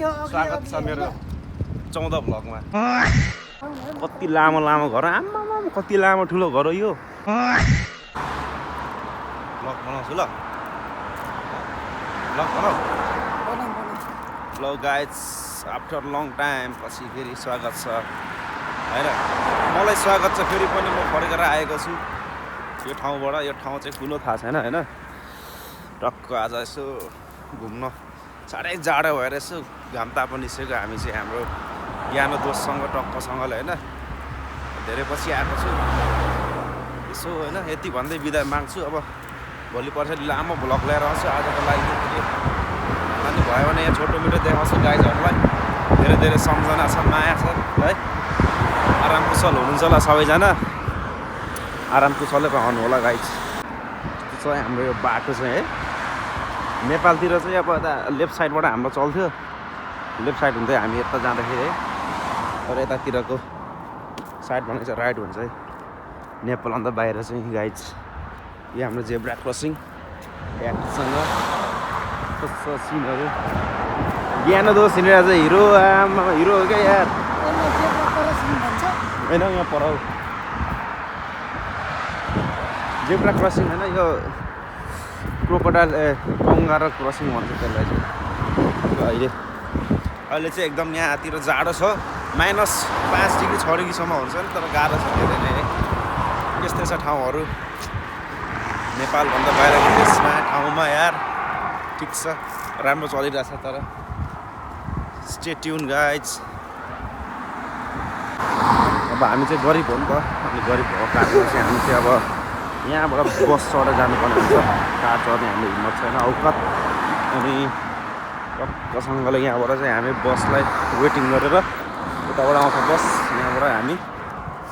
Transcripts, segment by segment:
स्वागत छ मेरो 14 भ्लगमा। कति लामो लामो घर, आम्मामा कति लामो ठुलो घर हो यो। भ्लग बनाउँछु ल, भ्लग बनाऊ ल गाइज। आफ्टर लङ टाइम पछि फेरि स्वागत छ हैन। मलाई स्वागत छ, फेरि पनि म फर्केर आएको छु यो ठाउँबाट। यो ठाउँ चाहिँ ठुलो थाहा छैन हैन। टक्क आज यसो घुम्न साह्रै जाडो भएर यसो घाम ताप निस्केको हामी चाहिँ हाम्रो यानो दोस्तसँग टक्कसँगले हैन। धेरै पछि आएको छु यसो हैन। यति भन्दै बिदा माग्छु। अब भोलि पर्सि लामो भ्लग लिएर आउँछु आजको लागि। अनि भयो भने यहाँ छोटो मिठो देखाउँछु गाइजहरूलाई। धेरै धेरै सम्झना छ, माया छ है। आराम कुशल हुनुहुन्छ होला सबैजना, आराम कुशलै रहनु होला गाइज। त्यस्तो छ हाम्रो यो बाटो चाहिँ है। नेपालतिर चाहिँ अब लेफ्ट साइडबाट हाम्रो चल्थ्यो, लेफ्ट साइड हुँदै हामी यता जाँदाखेरि है। तर यतातिरको साइड भने चाहिँ राइट हुन्छ है नेपालभन्दा बाहिर चाहिँ गाइज। यो हाम्रो जेब्रा क्रसिङ एक्टसँग कस्तो सिनहरू। ज्ञान दोष हिँडेर चाहिँ हिरो, आमा हिरो हो क्या यार। होइन यहाँ पर जेब्रा क्रसिङ होइन, यो क्रोकोडाइल कङ्गारो क्रसिङ भन्छ त्यसलाई चाहिँ। अहिले चाहिँ एकदम यहाँतिर जाडो छ, -5 डिग्री 6 डिग्रीसम्म हुन्छ नि। तर गाह्रो छ धेरै नै है। यस्तै छ ठाउँहरू नेपालभन्दा बाहिरको देशमा ठाउँमा यार। ठिक छ, राम्रो चलिरहेछ। तर स्टे ट्युन गाइज। अब हामी चाहिँ गरिब हो नि त। अनि गरिब भएको कारणले चाहिँ हामी चाहिँ अब यहाँबाट बस चढेर जानुपर्ने हुन्छ। कार चढ्ने हाम्रो हिम्मत छैन, औकात। अनि टक्कसँगले यहाँबाट चाहिँ हामी बसलाई वेटिङ गरेर उताबाट आउँछ बस, यहाँबाट हामी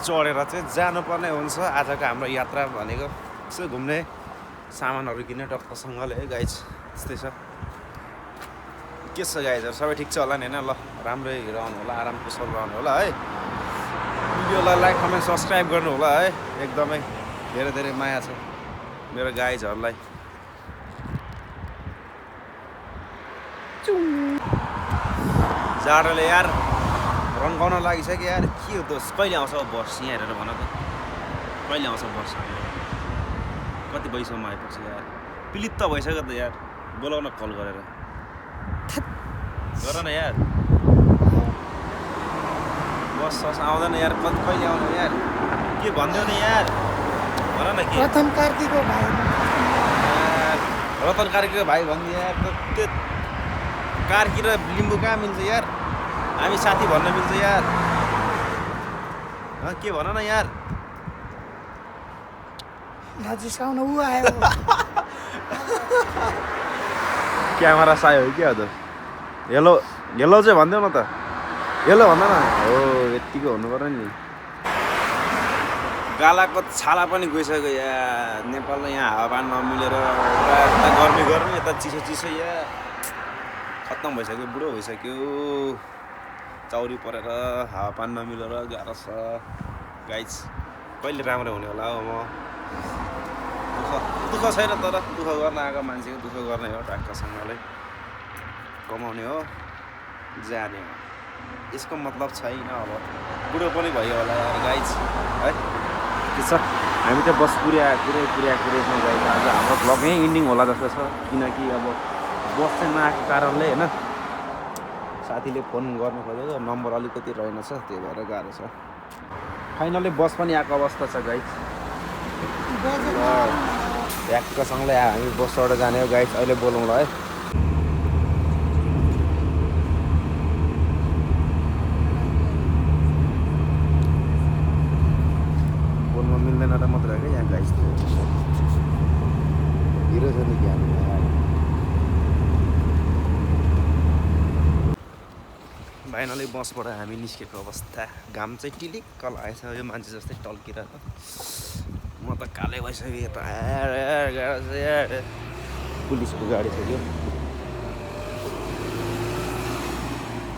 चढेर चाहिँ जानुपर्ने हुन्छ। आजको हाम्रो यात्रा भनेको यसो घुम्ने, सामानहरू किन्ने टक्कसँगले है गाइज। त्यस्तै छ। के छ गाइजहरू, सबै ठिक छ होला नि होइन? ल राम्रै रहनु होला, आराम कुशल रहनु होला है। भिडियोलाई लाइक कमेन्ट सब्सक्राइब गर्नु होला है। एकदमै धेरै धेरै माया छ मेरो गाइजहरूलाई। जाडोले यार रन्काउन लागिसक्यो यार। के हो दोस्त, कहिले आउँछ बस यहाँ हेरेर भन त, कहिले आउँछ बस? कति बजीसम्म आइपुग्छ यार? पिलित्त भइसक्यो त यार। बोलाउन कल गरेर गर न यार। बस सस आउँदैन यार। कहिले आउनु यार? के भनिदेऊ न यार, भन न के? रतन कार्कीको भाइ, रतन कार्कीको भाइ भनिदियो यार। त्यो कार्की र लिम्बू कहाँ मिल्छ यार? हामी साथी भन्न मिल्छ यार। के भन न यार? नजिसाउन ऊ आयो। क्यामेरा सायो हो क्या त? हेलो हेलो चाहिँ भनिदेऊ न त। हेलो भन न। हो यत्तिको हुनु पर्यो नि। गालाको छाला पनि गइसक्यो यार। नेपालमा यहाँ हावापानी नमिलेर यता गर्मी गर्मी, यता चिसो चिसो यार। खत्तम भइसक्यो, बुढो भइसक्यो। चौरी परेर हावापानी नमिलेर गाह्रो छ गाइज। कहिले राम्रो हुने होला हो? म दुःख छैन, तर दुःख गर्न आएको मान्छेको दुःख गर्ने हो। टक्कसँगले कमाउने हो, जाने हो। यसको मतलब छैन अब बुढो पनि भयो होला यार गाइज है। के छ, हामी त बस पुऱ्याएछौँ गाइज। आज हाम्रो भ्लग यहीँ इन्डिङ होला जस्तो छ। किनकि अब बस चाहिँ नआएको कारणले होइन, साथीले फोन गर्नु खोजेको नम्बर अलिकति रहेनछ, त्यही भएर गाह्रो छ। फाइनली बस पनि आएको अवस्था छ गाइज। ट्याक्कसँगले हामी बसबाट जाने हो गाइज। अहिले बोलौँ ल है। बोल्न मिल्दैन र मात्रै हो क्या यहाँ गाइज। हिरो छ नि क्या फाइनली बसबाट हामी निस्केको अवस्था। घाम चाहिँ टिलिक्क लागेछ यो मान्छे जस्तै टल्किएर। म त कालै भइसक्यो यता। पुलिसको गाडी छ यो।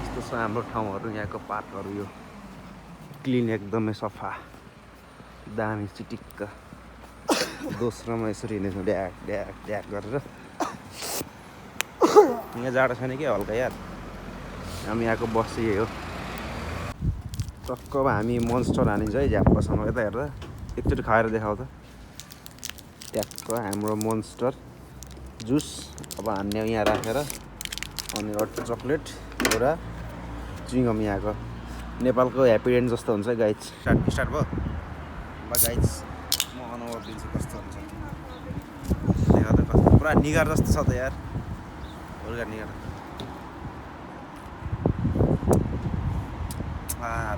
यस्तो छ हाम्रो ठाउँहरू, यहाँको पार्कहरू। यो क्लिन, एकदमै सफा, दामी चिटिक्क। दोस्रोमा यसरी हिँड्दैछौँ ड्याक ड्याक ड्याक गरेर। यहाँ जाडो छैन कि हल्का यार। हामी यहाँको बस चाहिँ यही हो टक्क अब हामी मोन्स्टर हानिन्छ है झ्याप्पसँग यता हेर्दा एकचोटि खाएर देखाउ त ट्याक्क हाम्रो मोन्स्टर जुस अब हान्ने यहाँ राखेर अनि एउटा चक्लेट एउटा च्युइङगम यहाँको नेपालको ह्याप्पी एन्ड जस्तो हुन्छ गाइज स्टार्ट भयो ल गाइज म अनुभव दिन्छु कस्तो हुन्छ देखा त कस्तो पुरा निगार जस्तो छ त यार हुर्का निगार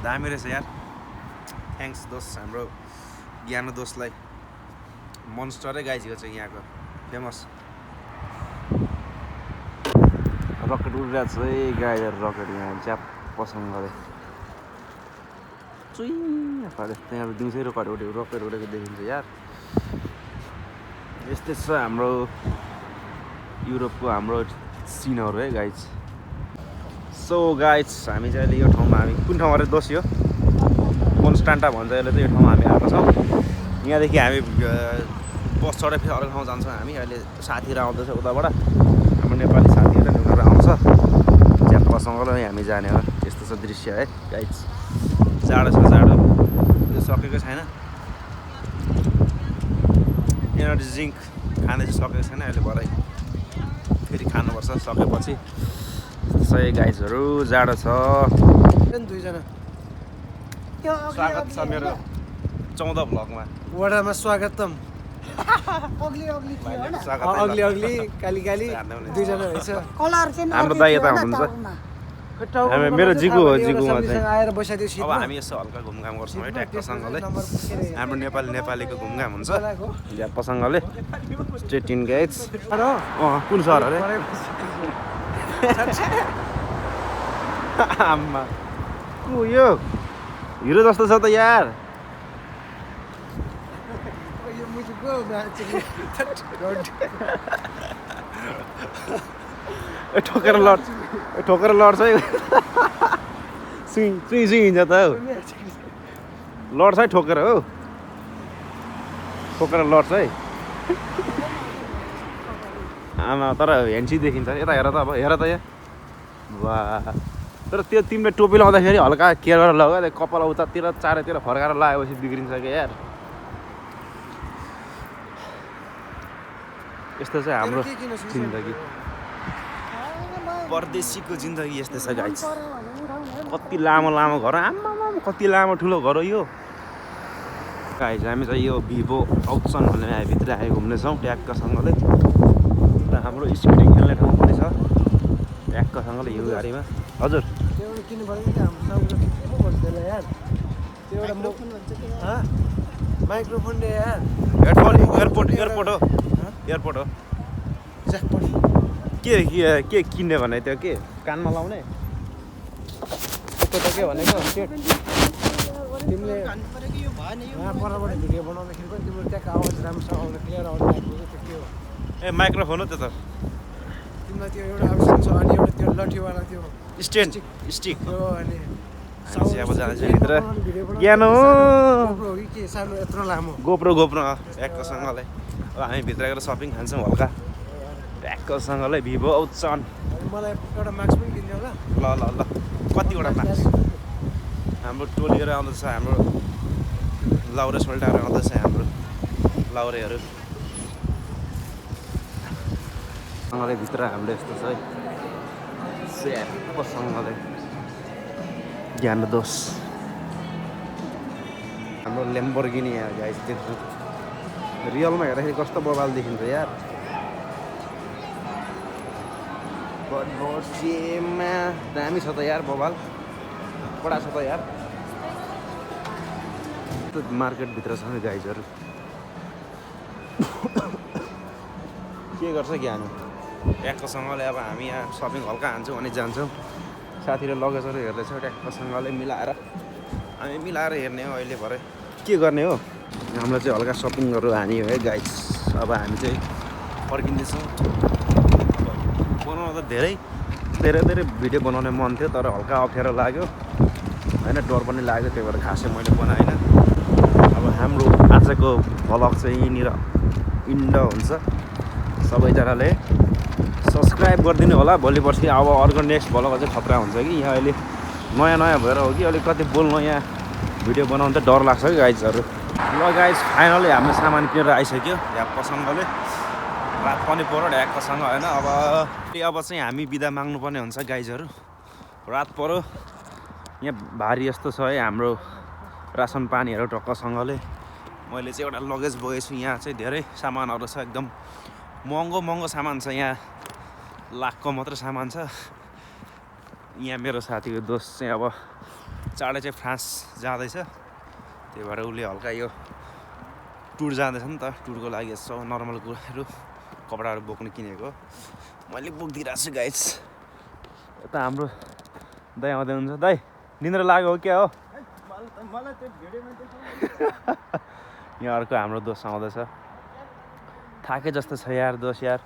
दामी रहेछ यार थ्याङ्क्स दोस्त हाम्रो ज्ञान दोस्तलाई मोन्स्टरै गाइजको चाहिँ यहाँको फेमस रकेट उडिरहेको छ है गाइजहरू रकेट यहाँ च्याप्पसँगले चुइँ त्यहाँ दिउँसै रकेट उडेको देखिन्छ यार यस्तै छ हाम्रो युरोपको हाम्रो सिनहरू है गाइज सो गाइज हामी चाहिँ अहिले यो ठाउँमा हामी कुन ठाउँमा अरे दोस्यो कोन्स्टान्टा भन्छ यसले चाहिँ यो ठाउँमा हामी आएको छौँ यहाँदेखि हामी बस चढेर फेरि अर्को ठाउँ जान्छौँ हामी अहिले साथीहरू आउँदैछ उताबाट हाम्रो नेपाली साथीहरू उनीहरू आउँछ च्याप्पसँगले हामी जाने हो यस्तो छ दृश्य है गाइज जाडो छ जाडो यो सकेको छैन एनर्जी जिङ्क खाने चाहिँ सकेको छैन अहिले भरै फेरि खानुपर्छ सकेपछि सही गाइजहरू जाडो छ दुईजना स्वागत छ मेरो 14 भ्लगमा वडामा स्वागतम अग्ली अग्ली काली काली दुईजना रहेछ हाम्रो दाइ यता हुनुहुन्छ मेरो जिगु हो जिगुमा चाहिँ आएर बसाइदियो अब हामी यसो हल्का घुमघाम गर्छौँ है ट्याक्कसँगले हाम्रो नेपालीको घुमघाम हुन्छ झ्याप्पसँगले स्ट्रेट इन गाइज कुन सहर अरे आम्मा को यो हिरो जस्तो छ त यार ठोकेर लड्छ है चुइँ हिँड्छ त हौ लड्छ है ठोकेर हो ठोकेर लड्छ है आमा तर ह्यान्सी देखिन्छ यता हेर त अब हेर त यहाँ वाह तर त्यो तिमीले टोपी लाउँदाखेरि हल्का केयर गरेर लगा कपाल उतातिर चारैतिर फर्काएर लगाएपछि बिग्रिन्छ क्या यार यस्तो चाहिँ हाम्रो जिन्दगी परदेशीको जिन्दगी यस्तै छ गाइज कति लामो लामो घर आम्मा कति लामो ठुलो घर हो यो गाइज हामी चाहिँ यो भिभो आउटसन भन्ने हामी भित्र आएर घुम्नेछौँ ट्याक्कसँगले र हाम्रो स्कुटी खेल्ने ठाउँ पनि छ ट्याक्कसँगले यो गाडीमा हजुर माइक्रोफोन दे यार एयरपोर्ट हो के किन्ने भने त्यो के कानमा लाउने के भनेको तिमीले यहाँ परबाट भिडियो बनाउँदाखेरि पनि तिम्रो त्यहाँको आवाज राम्रोसँग आउनु क्लियर आउनु त्यो के हो ए माइक्रोफोन हो त्यो त तिमीलाई त्यो एउटा अप्सन छ अनि एउटा त्यो लठीवाला त्यो स्टिक हो अनि अब जान्छ भित्र ज्ञानो के सानो यत्रो लामो गोप्रो ट्याक्कसँगले अब हामी भित्र गएर सपिङ खान्छौँ हल्का ट्याक्कसँगले भिभो आउटसन मलाई एउटा मास्क पनि किन्थ्यो होला ल कतिवटा माक्स हाम्रो टोलीहरू आउँदैछ हाम्रो लाउरे सोल्टाहरू आउँदैछ हाम्रो लाउरेहरू सँगले भित्र हाम्रो यस्तो छ है स्यापसँगले ज्ञान दोष हाम्रो ल्याम्बोर्गिनी यहाँ गाइस देख्छु रियलमा हेर्दाखेरि कस्तो बवाल देखिन्छ यार दामी छ त यार बवाल बडा छ त यार मार्केटभित्र छ नि गाइजहरू के गर्छ ज्ञान ट्याक्कसँगले अब हामी यहाँ सपिङ हल्का हान्छौँ अनि जान्छौँ साथीले लगेजहरू हेर्दैछौँ ट्याक्कसँगले मिलाएर हामी मिलाएर हेर्ने हो अहिले भरे के गर्ने हो हाम्रो चाहिँ हल्का सपिङहरू हान्यो है गाइज अब हामी चाहिँ फर्किँदैछौँ बनाउन त धेरै भिडियो बनाउने मन थियो तर हल्का अप्ठ्यारो लाग्यो होइन डर पनि लाग्यो त्यही भएर खासै मैले बनाइनँ अब हाम्रो आजको भ्लग चाहिँ यहीँनिर इन्ड हुन्छ सबैजनाले सब्सक्राइब गरिदिनु होला भोलि पर्सि अब अर्को नेक्स्ट भ्लग चाहिँ खतरा हुन्छ कि यहाँ अहिले नयाँ भएर हो कि अलिक कति बोल्नु यहाँ भिडियो बनाउनु त डर लाग्छ कि गाइजहरू ल गाइज फाइनली हाम्रो सामान किनेर आइसक्यो ढ्याक्कसँगले रात पनि पऱ्यो ढ्याक्कसँग होइन अब चाहिँ हामी बिदा माग्नुपर्ने हुन्छ गाइजहरू रात पऱ्यो यहाँ भारी जस्तो छ है हाम्रो रासन पानीहरू टक्कसँगले मैले चाहिँ एउटा लगेज बोकेको छु यहाँ चाहिँ धेरै सामानहरू छ एकदम महँगो सामान छ यहाँ लाखको मात्र सामान छ यहाँ मेरो साथीको दोस्त चाहिँ अब चाँडै चाहिँ फ्रान्स जाँदैछ त्यही भएर उसले हल्का यो टुर जाँदैछ नि त टुरको लागि यसो नर्मल कुराहरू कपडाहरू बोक्नु किनेको मैले बोकिदिइरहेको छु गाइस यता हाम्रो दाइ आउँदै हुन्छ दाइ निन्द्रा लाग्यो हो क्या हो यहाँ अर्को हाम्रो दोस्त आउँदैछ थाके जस्तो छ यार दोस्त यार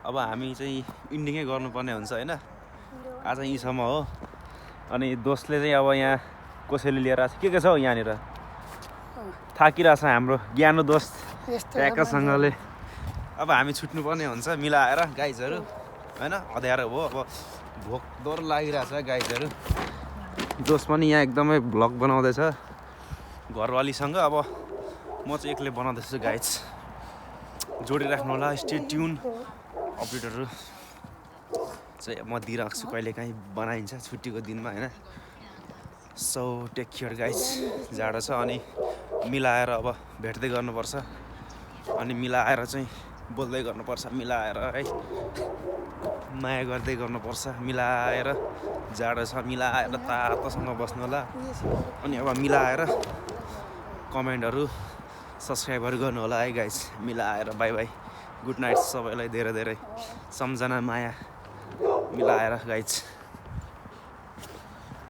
अब हामी चाहिँ इन्डिङै गर्नुपर्ने हुन्छ होइन आज यहीँसम्म हो अनि दोस्तले चाहिँ अब यहाँ कसैले लिएर आएको छ के छ हौ यहाँनिर थाकिरहेछ हाम्रो ज्ञानो दोस्त ट्याक्कसँगले अब हामी छुट्नुपर्ने हुन्छ मिलाएर गाइजहरू होइन अँध्यारो हो अब भोक डर लागिरहेछ गाइजहरू दोस्त पनि यहाँ एकदमै भ्लग बनाउँदैछ घरवालीसँग अब म चाहिँ एक्लै बनाउँदैछु गाइज जोडिराख्नु होला स्टे ट्युन अपडेटहरू चाहिँ म दिइरहेको छु कहिलेकाहीँ बनाइन्छ छुट्टीको दिनमा होइन सो टेक केयर गाइज जाडो छ अनि मिलाएर अब भेट्दै गर्नुपर्छ अनि मिलाएर चाहिँ बोल्दै गर्नुपर्छ मिलाएर है माया गर्दै गर्नुपर्छ मिलाएर जाडो छ मिलाएर तातोसँग बस्नु होला अनि अब मिलाएर कमेन्टहरू सब्सक्राइबहरू गर्नु होला है गाइज मिलाएर बाई बाई गुड नाइट सबैलाई धेरै धेरै सम्झना माया मिलाएर गाइज